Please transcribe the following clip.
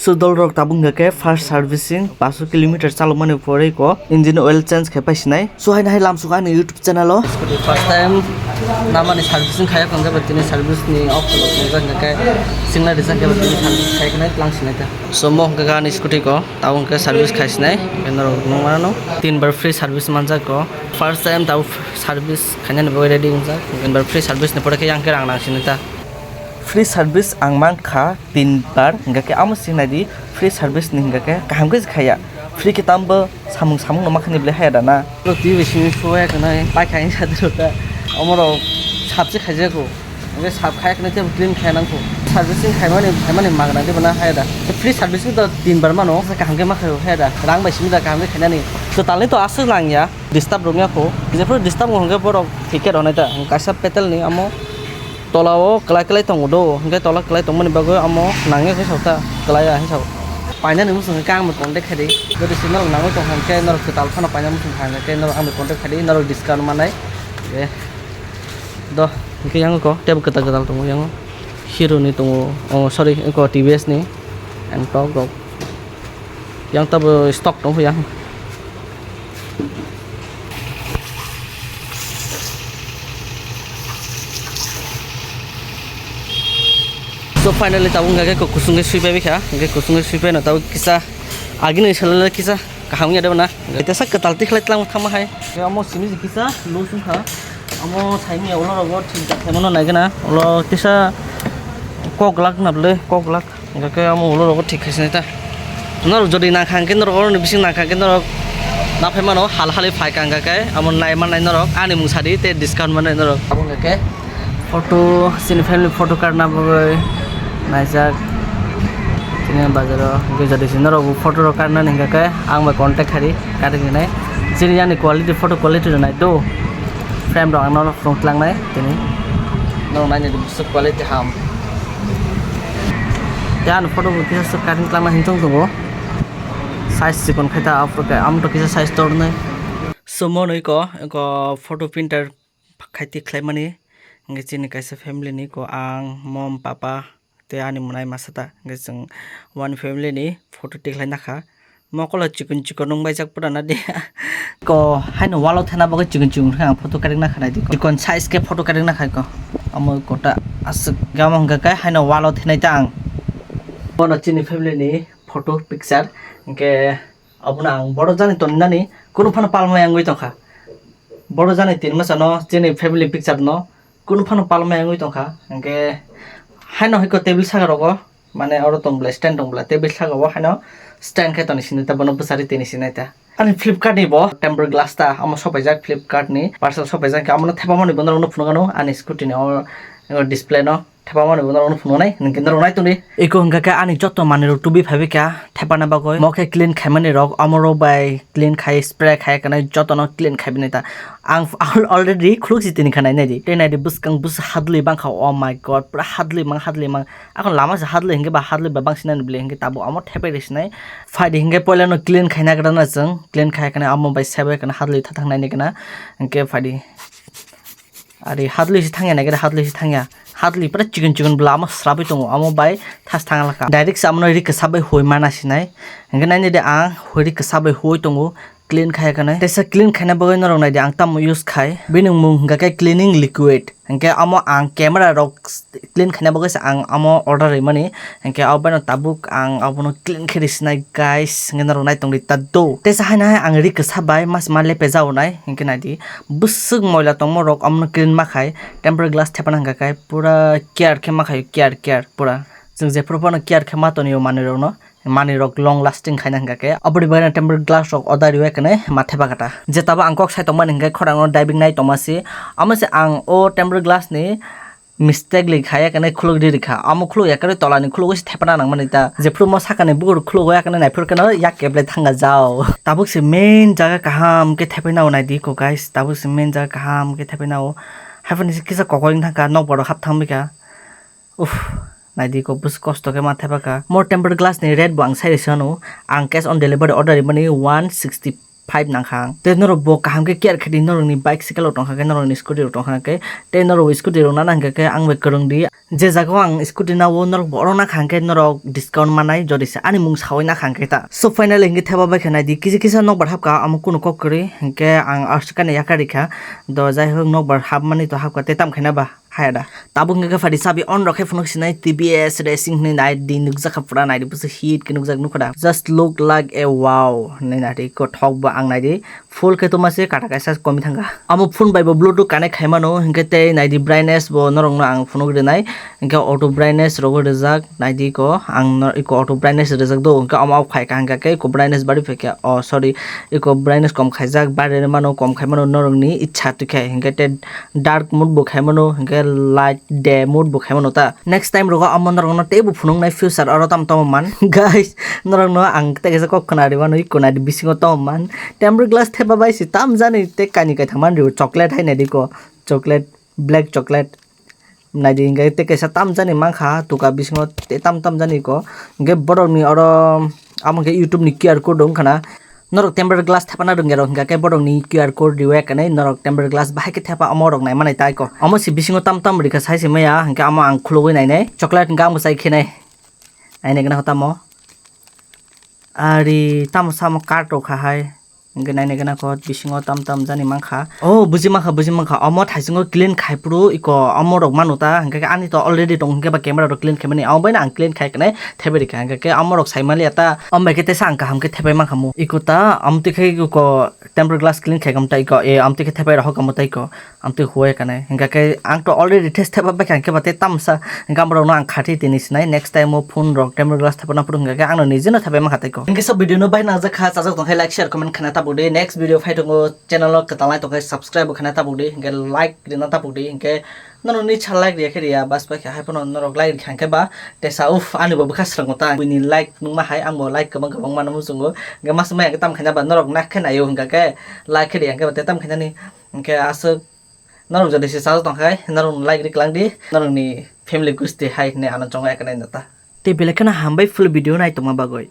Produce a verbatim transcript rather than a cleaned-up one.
So dol rok tabuk hwnkha khe first servicing paanch kilometer chalokmani pore ko engine oil change khai paisinai. So haino hai lamsuk ani YouTube channel o. First time namani servicing khai hwnkha khe tini service ni ok hwnkha khe single rijak khe tini service khai khe tlang sinai ta. So mo hwnkha khe ani scooty ko tabuk hwnkha service khai sinai norok nung mano tin bar free service manjak ko. First time tabuk service khainani bagwi ready wngjak tin bar free service ni pore khe yang khe rang nang sinai ta. Free service ang mankha tin bar, hingkha khe amo sing nai di, free service ni hingkha khe kaham khe khaya. Free khe tambo samung samung no makhani bele haya da na. Twi bai simi suya khna pai khai sa dro ta. Omoro sabse khaija ko. Hingkha sab khai khna te clean khai nang ko. Servicing khai mani khai mani magna de bana haya da. Free servicing to tin bar mano kaham khe makhayo haya da. Rang bai simi da kaham khe khainani. To talni to aswk lang ya. Disturb rok ya ko. Jepro disturb wng hingkha borok ticket honai ta. Kaisa petel ni amo. Tola o kwlai kwlai tongo do, hingke tola kwlai tongmani bagwi amo nangya khe sokta kwlai ya hinwi sao. Painani muchung khe ang bai contact khai di, jodi se norok nangwi tongkha hingke norok kwtal phano paina muchung kha hingke norok ang bai contact khai di, norok discount manai. Eh, do, hingke yango ko tebo kwtal kwtal tongo yango. Hero ni tongo, oh sorry, eko T V S ni, and tok rok. Yang tabo stock tong yang. So finally tabuk hingkha khe kusung khe sui pai kha, hingkhe kusung khe sui pai no tabuk kisa agini salai kisa kaham ya debana. Tesa kwtal tikhlai tlang thangma hai. Omo simi kisa lo sung kha. Omo saimya ulo rogo thik jak khaimano nai gana. Ulo kisa kok lak na bwle, kok lak. Hingkhe omo ulo rogo thik khaisini ta. Norok jodi nangkha hingkhe norok oroni bising nangkha hingkhe norok naphai mano hal hali phai kha hingkhe omo nai mannai norok ani mung sadi tei discount mannai norok. Abo hingkhe photo chini family photo karna bagwi naijak chini bazaro hingkhe jodi se norok bo photo rok karnani hingkhe ang bai contact khai di karwi hinai chini yani quality photo quality rok nai do. Frame rok ang nono phunuk tlangnai tini. Norok naini bwswk quality ham. Tei ani photo bo kisa swk cutting tlangna hinwi tong tongo. Size chikon khai ta, afro khe, amo to kisa size tornai. Sumo nwi ko, ko photo printer khai tik khlaimani. Hingke chini kaisa family ni ko ang, mom, papa, tei ani mwnai masa ta, hingke chwng one family ni photo tikhlai nakha. Mokolo chikon chikon wngbaijak pura na de. Ko haino walo thana bagwi chikon chikon khe ang photo karikna khanai di. Chikon size khe photo karikna khai ko. Amo kota aswk gamo hwnkha khe haino walo thenai ta ang. Bono chini family ni photo picture hwnkhe abono ang bohrok jani tonnani kunu phano palmaya wngwi tongkha. Bohrok jani tin masa no chini family picture no kunu phano palmaya wngwi tongkha. Hwnkhe haino hai ko table saka rogo. Mane oro tong bwlai stand tong bwlai tei bwskango haino stand khe toni sinai ta bono bwchari tini sinai ta. Ani Flipkart ni bo tempered glass ta omo sopaijak Flipkart ni parcel sopaijak khe omono thepamani bo norokno phunukgo ani scooty ni o display no thepamani bo norokno phunuknai hwnkhe norok nai tongdi. Eko hwnkha khe ani joto manwi rok tubi phaibai kha thepana bagwi mo khe clean khaimani rok omo rok bai clean khai spray khai kanai jotono clean khai bini ta ang already khuluk si tini kha nai nai di tei nai di bwskang bwswk hadlwi bangkha oh my god pura hadlwi mang hadlwi mang. Ako lama se hadlwi hingke ba hadlwi ba bangsi nani bwlwi hingke tabuk amo thepai rwsinai. Phaidi hingke poila no clean khaina gana chwng clean khai kane amo bai sebo kane hadlwi thathang nai kane hingke phaidi. Ari hadlwi se thangya nai kane hadlwi se thangya. Hadlwi pura chikon chikon bwla amo srabwi tongo amo bai thas thang lakha. Direct se amo no ri kwsa bai hui mana sinai. Hingke nai nai de ang hui ri kwsa bai hui tongo. Clean khai kanai teisa clean khaina bagwi norok nai di ang tamo use khai bini mung hingka khe cleaning liquid. Hingke amo ang camera rok clean khaina bagwi se ang amo order rimani. Hingke abo no tabuk ang abono clean khe risinai guys hingke norok nai tongdi ta do. Teisa haino hai ang ri kwsa bai mas ma lepe jago nai hingke nai di bwswk moila tongmo rok amo no clean ma khai tempered glass thepana hingka khe pura care khe ma khai care care pura. Chwng jephru phano care khe ma tonwi o manwi rok no. Manwi rok long lasting khaina hingka khe aboni bagwi tempered glass rok order riwai kane ma thepa kata je tabuk ang kok sai tongmani hingke khorang no diving nai tongma si amo se ang o tempered glass ni mistake li khaya kane khuluk ri rikha amo khuluk ya khe tola ni khuluk se thepana nang mani ta jephru mo saka ni bukur khuluk ya kane naiphuru khe no yak keble thanga jao tabuk se main jaga kaham khe thepai nao nai di ko guys tabuk se main jaga kaham khe thepai nao haphani se kisa kokoi wng thangkha nok borok hap thang bikha. Uff, naidi ko bwswk kosto khe ma thepa kha. Mo tempered glass ni rate bo ang sai rwsano. Ang cash on delivery order rimani one sixty five nangkha ang. Tei norok bo kaham khe care khe di, norokni bicycle rok tongkha khe, norokni scooty rok tongkha khe, tei norok scooty rok nana hwnkha khe ang bai kwrwng di. Je jaga o ang scooty nao norok bo oro nakha hwnkhe norok discount manai jodi se ani mung sawi nakha hwnkhe ta. So finally hwnkhe theba bai khe nai di, kisa kisa nokbar hapkha, amo kunu kok kwrwi hwnkhe ang aswk kani yakarikha. Do jai hok nokbar hapmani to hapkha tei tam khaina ba. Haya da. Tabuk hwnkhe phadi sabi on rok khe phunuk sinai T V S Racing hinwi nai di nukjakha pura nai di busu hit khe nukjak nukha da. Just look like a wow hinwi nai di kothok bo ang nai di full khe tuma se kata kaisa komi thangkha. Amo phone bai bo Bluetooth connect khai mano hwnkhe tei nai di brightness bo norok no ang phunuk rinai hwnkhe auto brightness rogo rijak nai di ko ang no iko auto brightness rijak do hwnkhe amo off khai kha hwnkhe khe iko brightness bari phai khe oh sorry iko brightness kom khaijak bari mano kom khai mano norok ni ichha twi khe hwnkhe tei dark mode bo khai mano hwnkhe light day mode bo khai mano ta. Next time rogo amo norok no teibo phunuk nai future oro tamo tamo man. Guys, norok no ang tei kaisa kok khna ri mano iko nai di bisingo tamo man. Tempered glass thepa bai se tam jani tei kani kaitham man rio chocolate hai nai di ko. Chocolate, black chocolate. Nai di hwnkhe tei kaisa tam jani mankha tuka bisingo tei tam tam jani ko. Hwnkhe borok ni oro amo khe YouTube ni Q R code wngkha na. Norok tempered glass thepana rwngya rok hwnkha khe borokni Q R code riwaya kanai norok tempered glass bahai khe thepa omo rok nai manai tai ko. Omo se bisingo tam tam rikha sai se maya hwnkhe amo ang khulugwi nainai chocolate hwnkhe ang bwsai khenai. Nainai gana tamo. Ari tamo samo card rok kha hai. Hwnkhe nainai gana ko bisingo tam tam jani mankha. Oh buji mankha buji mankha omo thaisingo clean khai phuru iko omo rok manu ta hwnkhe ani to already tong hwnkhe ba camera rok clean khaimani omo baino ang clean khai kanai. Thepai rikha hwnkhe khe amorok saimaliya ta, ambai khe teisa ang kaham khe thepai mankha mo. Iko ta amtwi khe iko tempered glass clean khaikam ta iko, e amtwi khe thepai rohor kamo ta iko, amtwi huwai kanai. Hwnkha khe ang to already test thepa baikha hwnkhe ba tei tamsa hwnkhe amorokno ang khathi tini sinai. Next time o phone rok tempered glass thepana phuru hwnkha khe angno nijeno thepai mankha ta iko. Hwnkhe so video no bai nangjakha, chajak tongkhe like, share, comment khana tabuk di. Next video phai tongo, channel o kwtal nai tongkhe subscribe bo khana tabuk di, hwnkhe like rina tabuk di, hwnkhe norok ni sa like riya khe riya, bas bai khe hai phano norok like rikha hwnkhe ba tesa uff ani bo bwkha swrwngo ta buini like nukma hai ang bo like kwbang kwbang mano muchungo hwnkhe masa maya khe tam khaina ba norok nak khe naio hwnkha khe like khe riya hwnkhe ba tei tam khainani hwnkhe aswk norok jodi se chajak tongkha khe norok like ri kwlang di norok ni family gusti hai hinwi ano chongo eknai nata. Tei belai kheno hambai full video nai tongma bagwi.